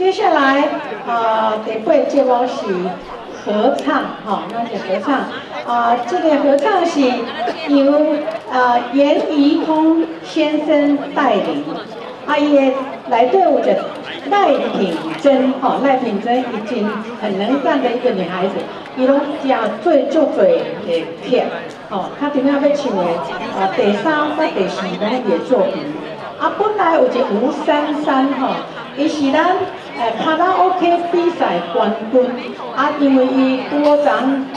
接下來啊，第八節目是合唱，吼，咱是合唱。啊，這個合唱是由嚴怡通先生帶領，啊，伊的內底有一個賴品珍，吼，賴品珍已經很能幹的一個女孩子，伊攏誠做足濟的曲，吼，較頂下欲唱的啊，第三佮第四攏伊的作品。啊，本來有一個吳珊珊，吼，伊是咱卡拉 OK 比賽冠軍，啊，因為伊拄好昨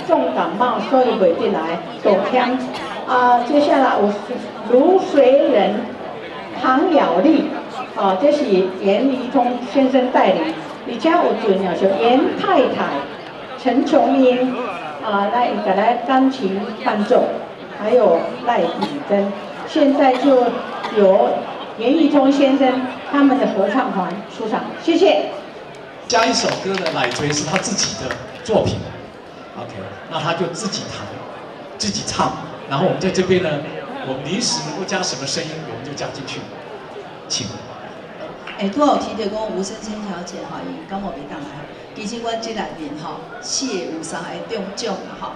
重感冒，所以袂得來，道歉。啊，接下來有盧隨人、唐雅麗，哦，這是嚴怡通先生帶領，而且有重要是嚴太太陳瓊英，啊，來伊共來鋼琴伴奏，還有賴品珍，現在就由嚴怡通先生他們的合唱團出場，謝謝。加一首歌的奶嘴是他自己的作品，OK，那他就自己彈，自己唱，然後我們在這邊呢，我們臨時能夠加什麼聲音，我們就加進去，請。欸，拄好提到講吳珊珊小姐吼，伊感冒袂當來，其實阮這內面吼四個有三個中獎啦吼，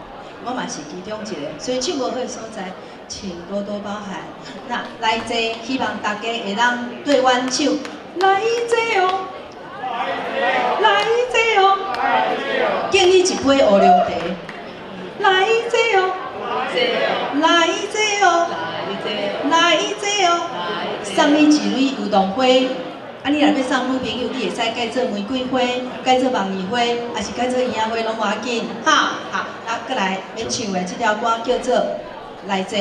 我嘛是其中一個，所以唱無好的所在，請多多包涵。那來坐，希望大家會當對阮唱來坐哦，來坐哦，敬你一杯烏龍茶。來坐哦，來坐哦，來坐哦，送你一蕊油桐花。啊，你若欲送女朋友，你會使改做玫瑰花，改做網衣花，抑是改做櫻仔花，攏無要緊。哈，好，啊，閣來欲唱的這條歌叫做《來坐》。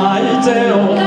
來坐哦。